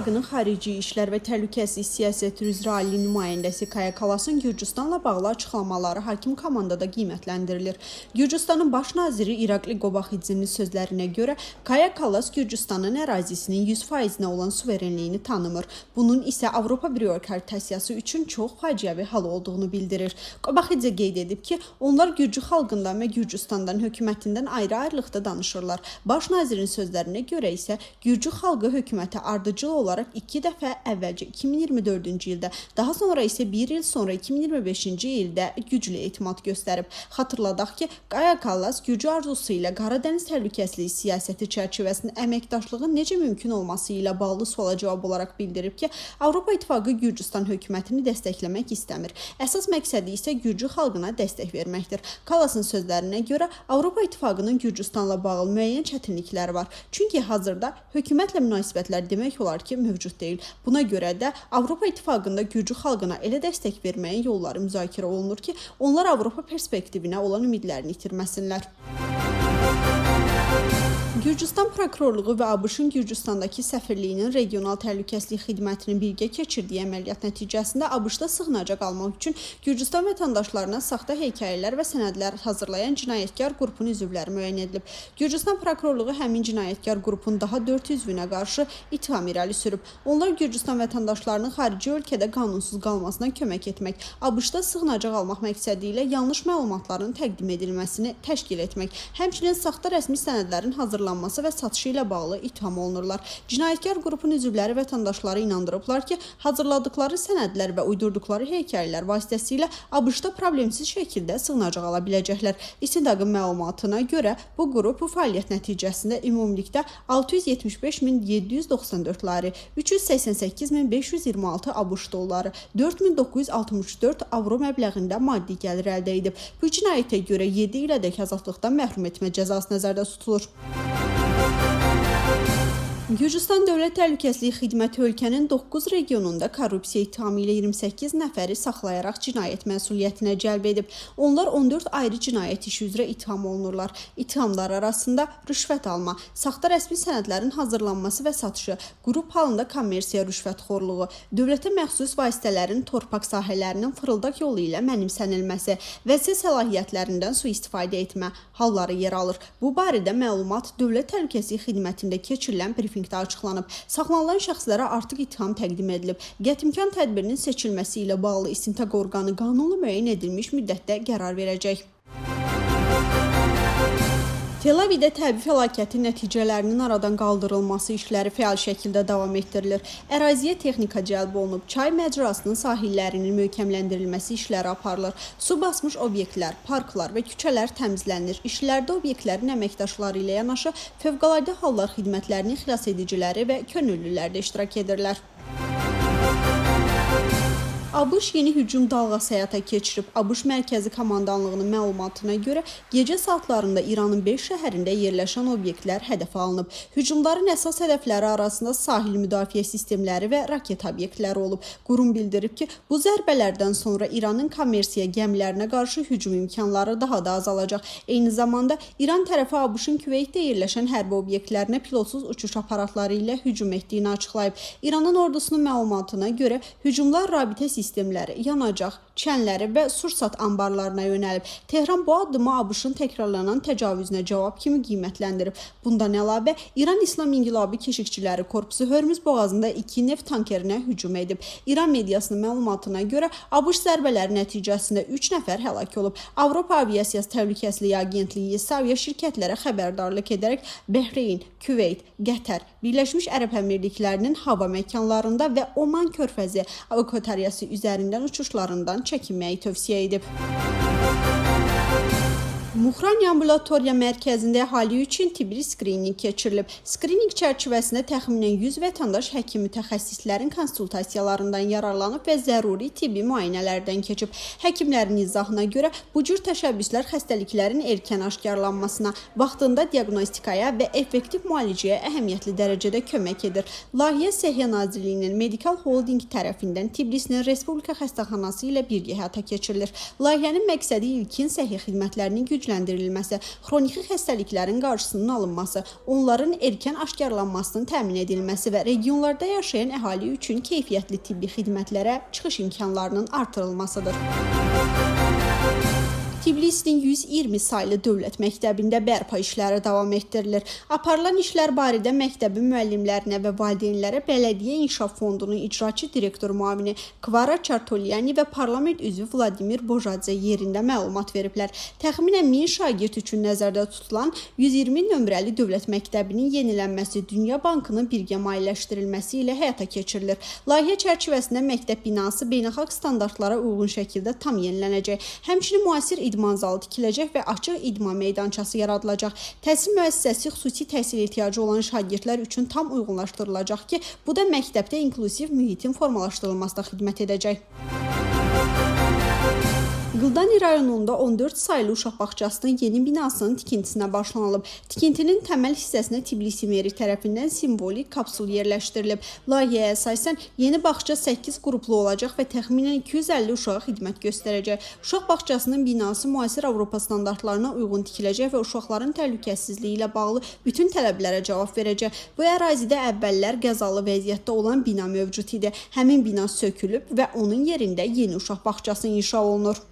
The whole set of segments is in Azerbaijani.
İttifaqının Xarici İşlər və Təhlükəsizlik Siyasəti üzrə ali nümayəndəsi Kaya Kallasın Gürcüstanla bağlı açıqlamaları hakim komandada qiymətləndirilir. Gürcüstanın baş naziri İrakli Qobaxidzinin sözlərinə görə Kaya Kallas Gürcüstanın ərazisinin 100%-nə olan suverenliyini tanımır. Bunun isə Avropa bürokratasiyası üçün çox faciəvi hal olduğunu bildirir. Qobaxidze qeyd edib ki, onlar Gürcü xalqından və Gürcüstandan hökumətindən ayrı-ayrılıqda danışırlar. Baş nazirin sözlərinə görə isə Gürcü xalqı hökumətə ardıcıl olaraq iki dəfə, əvvəlcə 2024-cü ildə, daha sonra isə bir il sonra 2025-ci ildə güclü etimad göstərib. Xatırladaq ki, Kaya Kallas Gürcü arzusu ilə Qaradəniz təhlükəsizliyi siyasəti çərçivəsində əməkdaşlığın necə mümkün olması ilə bağlı suala cavab olaraq bildirib ki, Avropa İttifaqı Gürcüstan hökumətini dəstəkləmək istəmir. Əsas məqsədi isə Gürcü xalqına dəstək verməkdir. Kallasın sözlərinə görə Avropa İttifaqının Gürcüstanla bağlı müəyyən çətinlikləri var. Çünki hazırda hökumətlə münasibətlər demək olar ki, mövcud deyil. Buna görə də Avropa İttifaqında Gürcü xalqına elə dəstək verməyin yolları müzakirə olunur ki, onlar Avropa perspektivinə olan ümidlərini itirməsinlər. Gürcüstan prokurorluğu və ABŞ-ın Gürcüstandakı səfirliyinin regional təhlükəsizlik xidmətinin birgə keçirdiyi əməliyyat nəticəsində ABŞ-da sığınacaq almaq üçün Gürcüstan vətəndaşlarına saxta hekayələr və sənədlər hazırlayan cinayətkar qrupun üzvləri müəyyən edilib. Gürcüstan prokurorluğu həmin cinayətkar qrupun daha 4 üzvünə qarşı ittiham irəli sürüb. Onlar Gürcüstan vətəndaşlarının xarici ölkədə qanunsuz qalmasına kömək etmək, ABŞ-da sığınacaq almaq məqsədi ilə yanlış məlumatların təqdim edilməsini təşkil etmək, həmçinin saxta rəsmi sənədlərin hazırlanması və satışı ilə bağlı ittiham olunurlar. Cinayətkar qrupun üzvləri vətəndaşları inandırıblar ki, hazırladıkları sənədlər və uydurduqları hekayələr vasitəsilə ABŞ-da problemsiz şəkildə sığınacaq ala biləcəklər. İstintaqın məlumatına görə bu qrup bu fəaliyyət nəticəsində ümumilikdə 675.794 lari, 388.526 ABŞ dolları, 4964 avro məbləğində maddi gəlir əldə edib. Bu cinayətə görə 7 ilədək azadlıqdan məhrum etmə cəzası nəzərdə tutulur. Gürcüstan Dövlət Təhlükəsizlik Xidməti ölkənin 9 regionunda korrupsiya ittihamı ilə 28 nəfəri saxlayaraq cinayət məsuliyyətinə cəlb edib. Onlar 14 ayrı cinayət işi üzrə ittiham olunurlar. İttihamlar arasında rüşvət alma, saxta rəsmi sənədlərin hazırlanması və satışı, qrup halında kommersiya rüşvətxorluğu, dövlətə məxsus vasitələrin torpaq sahələrinin fırıldaq yolu ilə mənimsənilməsi, vəzifə səlahiyyətlərindən sui-istifadə etmə halları yer alır. Bu barədə məlumat Dövlət Təhlükəsizlik Xidmətində keçirilən brifinqdə açıqlanıb. Saxlanılan şəxslərə artıq ittiham təqdim edilib. Qətimkan tədbirinin seçilməsi ilə bağlı istintaq orqanı qanunla müəyyən edilmiş müddətdə qərar verəcək. Tel-Əvivdə təbii fəlakətin nəticələrinin aradan qaldırılması işləri fəal şəkildə davam etdirilir. Əraziyə texnika cəlb olunub, çay məcrasının sahillərinin möhkəmləndirilməsi işləri aparılır. Su basmış obyektlər, parklar və küçələr təmizlənir. İşlərdə obyektlərin əməkdaşları ilə yanaşı fövqəladə hallar xidmətlərinin xilasediciləri və könüllülər də iştirak edirlər. ABŞ yeni hücum dalğası həyata keçirib. ABŞ Mərkəzi Komandanlığının məlumatına görə gecə saatlarında İranın 5 şəhərində yerləşən obyektlər hədəfə alınıb. Hücumların əsas hədəfləri arasında sahil müdafiə sistemləri və raket obyektləri olub. Qurum bildirib ki, bu zərbələrdən sonra İranın kommersiya gəmilərinə qarşı hücum imkanları daha da azalacaq. Eyni zamanda İran tərəfi ABŞ-ın Küveytdə yerləşən hərbi obyektlərinə pilotsuz uçuş aparatları ilə hücum etdiyini açıqlayıb. İranın ordusunun məlumatına görə hücumlar rabitə sistemləri, yanacaq çənləri və sursat anbarlarına yönəlib. Tehran bu addımı ABŞ-ın təkrarlanan təcavüzünə cavab kimi qiymətləndirib. Bundan əlavə İran İslam İnqilabı Keşikçiləri Korpusu Hörmüz boğazında 2 neft tankerinə hücum edib. İran mediasının məlumatına görə ABŞ zərbələri nəticəsində 3 nəfər həlak olub. Avropa Aviasiyası Təhlükəsizliyi Agentliyi isə aviaşirkətlərə xəbərdarlıq edərək Bəhreyn, Küveyt, Qətər, Birləşmiş Ərəb Əmirliklərinin hava məkanlarında və Oman körfəzi akvatoriyası üzərindən uçuşlarından çəkinməyi tövsiyə edib. Muxrani ambulatoriya mərkəzində əhali üçün tibbi skrininq keçirilib. Skrininq çərçivəsində təxminən 100 vətəndaş həkim mütəxəssislərin konsultasiyalarından yararlanıb və zəruri tibbi müayinələrdən keçib. Həkimlərin izahına görə bu cür təşəbbüslər xəstəliklərin erkən aşkarlanmasına, vaxtında diaqnostikaya və effektiv müalicəyə əhəmiyyətli dərəcədə kömək edir. Layihə Səhiyyə Nazirliyinin Medical Holding tərəfindən Tbilisinin Respublika Xəstəxanası ilə birgə həyata keçirilir. Layihənin məqsədi ilkin səhiyyə xidmətlərinin gücləndirilməsi, xroniki xəstəliklərin qarşısının alınması, onların erkən aşkarlanmasının təmin edilməsi və regionlarda yaşayan əhali üçün keyfiyyətli tibbi xidmətlərə çıxış imkanlarının artırılmasıdır. Tbilisinin 120 saylı dövlət məktəbində bərpa işləri davam etdirilir. Aparılan işlər barədə məktəbin müəllimlərinə və valideynlərə Bələdiyyə İnkişaf Fondunun icraçı direktor müavini Kvara Çartolyani və parlament üzvü Vladimir Bojadze yerində məlumat veriblər. Təxminən 1000 şagird üçün nəzərdə tutulan 120 nömrəli dövlət məktəbinin yenilənməsi Dünya Bankının birgə maliyyələşdirilməsi ilə həyata keçirilir. Layihə çərçivəsində məktəb binası beynəlxalq standartlara uyğun şəkildə tam yenilənəcək. Həmçinin müasir idman zalı tikiləcək və açıq idman meydançası yaradılacaq. Təhsil müəssisəsi xüsusi təhsil ehtiyacı olan şagirdlər üçün tam uyğunlaşdırılacaq ki, bu da məktəbdə inklüziv mühitin formalaşdırılmasına xidmət edəcək. Qıldani rayonunda 14 saylı uşaq bağçasının yeni binasının tikintisinə başlanılıb. Tikintinin təməl hissəsinə Tbilisi meri tərəfindən simvolik kapsul yerləşdirilib. Layihəyə əsasən yeni bağça 8 qruplu olacaq və təxminən 250 uşağa xidmət göstərəcək. Uşaq bağçasının binası müasir Avropa standartlarına uyğun tikiləcək və uşaqların təhlükəsizliyi ilə bağlı bütün tələblərə cavab verəcək. Bu ərazidə əvvəllər qəzalı vəziyyətdə olan bina mövcud idi. Həmin bina sökülüb və onun yerində yeni uşaq bağçası inşa olunur.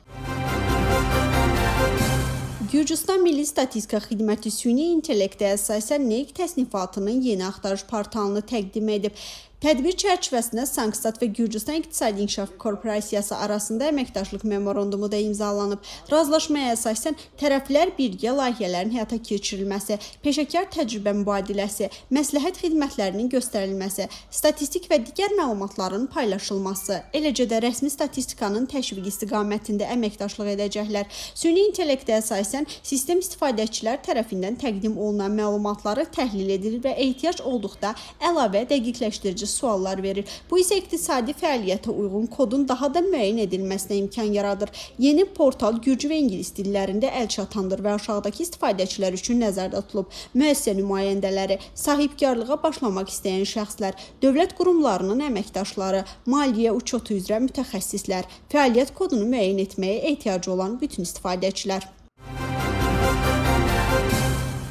Gürcüstan Milli Statistika Xidməti süni intellektə əsasən NEQ təsnifatının yeni axtarış portalını təqdim edib. Tədbir çərçivəsində Sankstat və Gürcüstan İqtisadi İnkişaf Korporasiyası arasında əməkdaşlıq memorandumu da imzalanıb. Razılaşmaya əsasən tərəflər birgə layihələrin həyata keçirilməsi, peşəkar təcrübə mübadiləsi, məsləhət xidmətlərinin göstərilməsi, statistik və digər məlumatların paylaşılması, eləcə də rəsmi statistikanın təşviqi istiqamətində əməkdaşlıq edəcəklər. Süni intellektə əsasən sistem istifadəçilər tərəfindən təqdim olunan məlumatları təhlil edilir və ehtiyac olduqda əlavə dəqiqləşdirici suallar verir. Bu isə iqtisadi fəaliyyətə uyğun kodun daha da müəyyən edilməsinə imkan yaradır. Yeni portal gürcü və ingilis dillərində əlçatandır və aşağıdakı istifadəçilər üçün nəzərdə tutulub: müəssisə nümayəndələri, sahibkarlığa başlamaq istəyən şəxslər, dövlət qurumlarının əməkdaşları, maliyyə uçotu üzrə mütəxəssislər, fəaliyyət kodunu müəyyən etməyə ehtiyacı olan bütün istifadəçilər.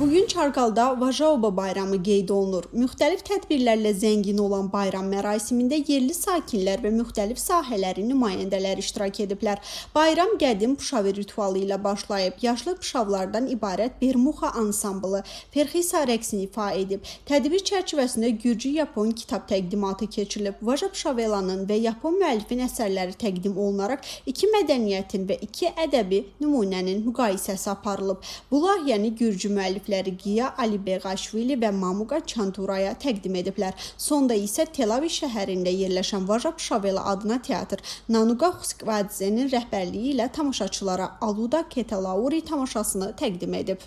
Bugün Çarkalda Vajaoba bayramı qeyd olunur. Müxtəlif tədbirlərlə zəngin olan bayram mərasimində yerli sakinlər və müxtəlif sahələrin nümayəndələri iştirak ediblər. Bayram qədim Pşavi ritualı ilə başlayıb. Yaşlı pşavlardan ibarət Bermuxa ansamblı Ferxisa rəqsini ifa edib. Tədbir çərçivəsində Gürcü-Yapon kitab təqdimatı keçirilib. Vaja Pşavelanın və Yapon müəllifin əsərləri təqdim olunaraq iki mədəniyyətin və iki ədəbi nümunənin müqayisəsi aparılıb. Bu layihəni Gürcü müəllifləri Giya Alibeqaşvili və Mamuka Çanturaya təqdim ediblər. Sonda isə Telavi şəhərində yerləşən Vaja Pşavela adına teatr Nanuqa Xuskvadzenin rəhbərliyi ilə tamaşaçılara Aluda Ketelauri tamaşasını təqdim edib.